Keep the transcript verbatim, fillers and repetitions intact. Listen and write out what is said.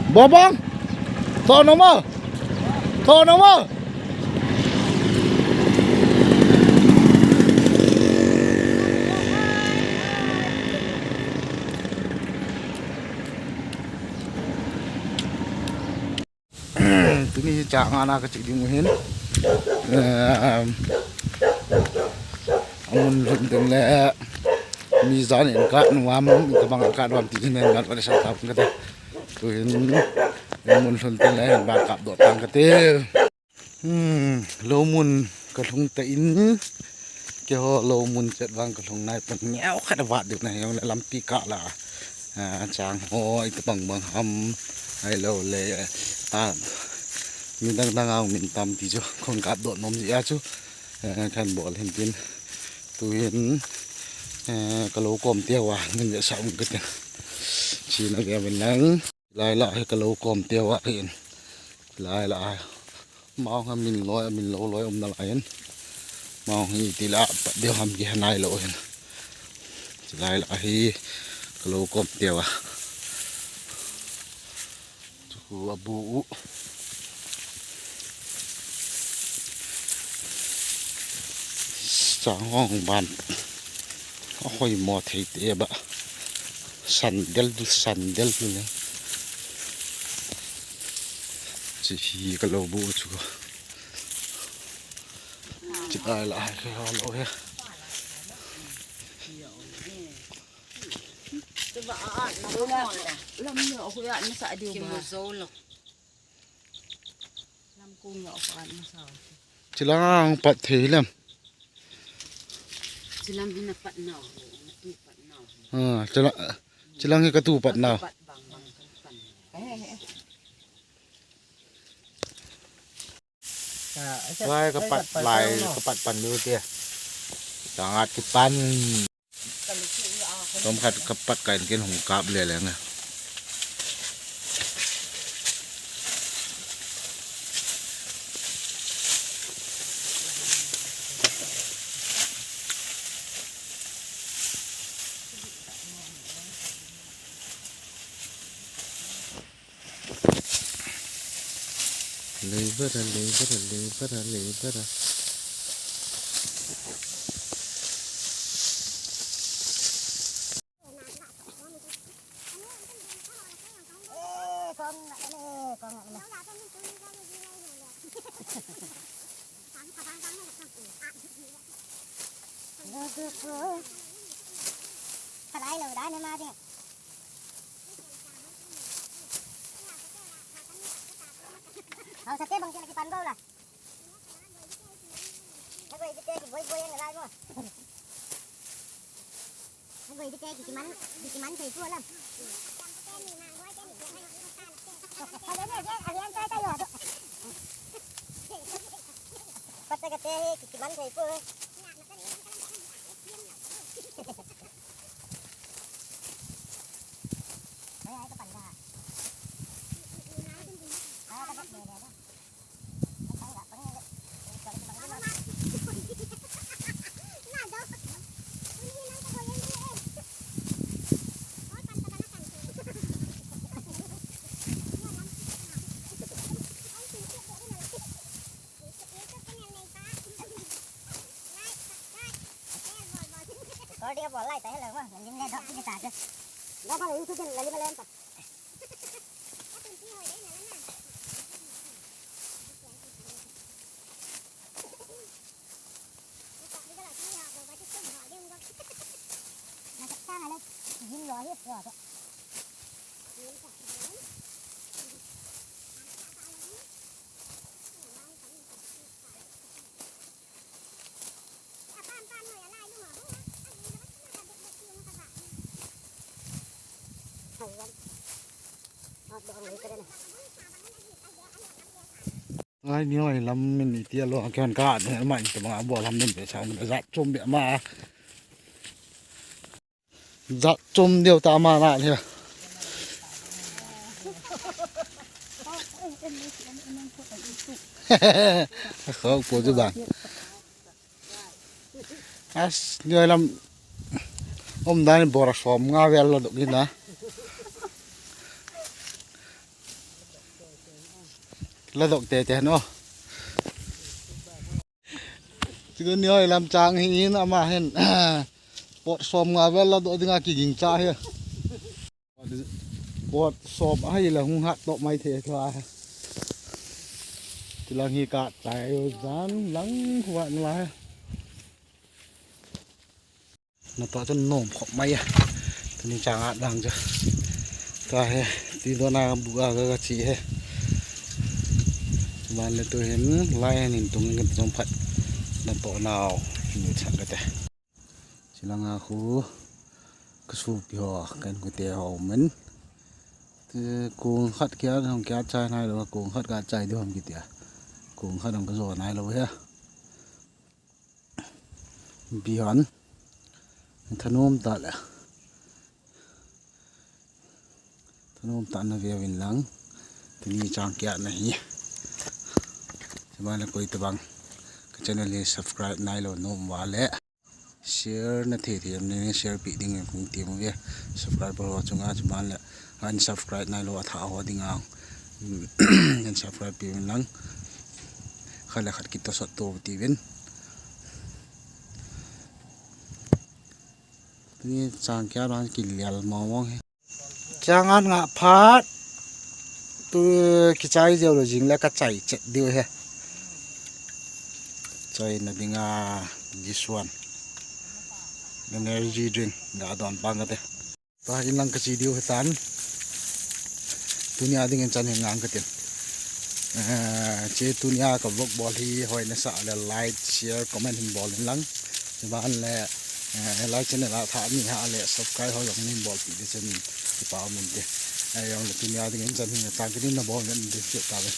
Bobang, to no mo, to no mo. Tuni hi chang ana ka chik ding u hin. Em, amun lhun ding le mi jan in ka nuam, ka bang ka nuam ti hin en gat wa sa ta ka te. Tu hin amun lhun ding le en ba kap do tang ka te. Hmm, lo mun ka lhung ta in, keiho lo mun chet vang ka lhung nai pan neo khat a vat ding na jong le lampi kah la, ah, chang ho iti bang bang ham, ahilou le, ah, mi dang dang a min tam ti chu kon kap doh nom jeh a chu, eh, kan bol hin tin, tu hin, eh, ka lo kom te uva, min ve sa um ka tin. Chi na ve min lang. Lai lah hi ka lo kom te uva hin. Lai lah hi. Mao ha min loi, min lo loi um na lai hin. Mao hi ti la pat deu ham ki ha nai lo hin. Lai lah hi ka lo kom te uva. Chu khu a bu u. Chang hong ban. A hoi mo thei te ba. San del du, san del du le. Chi hi ka lo bu chu. Chi ai la ai ka lo he. Lam ni o khu ya na sa diu ba. Lam kung ya o khu ya na sa. Chilang pat thei lem. Chilang hi na pat nau, na tu pat nau. Ah, chilang, chilang hi ka tu pat nau. Pat bang bang kan pan. Lai ka pat, lai ka pat pan diu te. Ka ngat ki pan. Tom khat ka pat ka in kin hung kap le le nga. Leibara, leibara, leibara, leibara. Ka lai lo da ne ma de. Hau sa te bang te la ki pan go la. Na goi te ki boi boi na lai mo. Na goi te ki man, ki man thei pu la. Ka le ne je a lian chai ta yo do. Pat ta ka te hi ki man thei pu. Recording a bol lai ta hello ma, lim le dok ki ta ke. Da ba YouTube la lim le ta. Na ta na le, lim lo hi lo. Ai, ni oi lam min iti a lo, kian ka ne ma in te ma bol ham min be sa, min jat chom be ma. Jat chom deu ta ma na le. Kho ko ju ba. As, ni oi lam um dan bora som nga vel lo dok ni na. Ladok tete no. Tigo ni hoi lam chang hi in ama hin. Pot som nga vel ladok dinga kiging cha hi. Pot som ahi la hung hat tok mai the thua. Tilang hi ka chai u jan lang huwa na la. Natoh chun nom khop mai a. Tuni chang a dang chu. Tua hi, ti do na bu a ga ga chi hi. Ban le tu hin, lai hin tung kan chom phat. Natoh nau, hin chang ka te. Chilanga khu, ka su pi ho, kan ku te ho men. Te kung khat kia, hong kia chai nai lo, kung khat ka chai di hom ki tia. Kung khat hong ka zo nai lo he. Bihan thanom ta le. Thanom ta na ve vin lang. Tuni chang kia na hi. Sima le koi tabang. Ka channel hi subscribe nai lo nom va le. Share na the the ne share pi ding kung ti mo ve. Subscriber ho chunga chuban le. Unsubscribe nai lo a tha ho ding a. Unsubscribe pi vin lang. Khat le khat kit to sot to ti vin. Tuni chang kia ran ki lial mong mong he. Chang an nga phat. Tu kichai jeu lo jing le ka chai chet diu he. Chai na dinga this one. Energy drink ga don pang ka te. Tua in lang ka chi diu hi tan. Tunia ding in chan hin ngang ka tin. Eh, che tunia ka vlog bol hi hoi na sa le like, share, comment hin bol in lang. Ban le, eh, like channel a tha mi ha le subscribe ho jong hin bol pi de chen ki pa mun te. Eh, jong le tunia ding in chan hin tang ka din na bol ngan de che ta ve.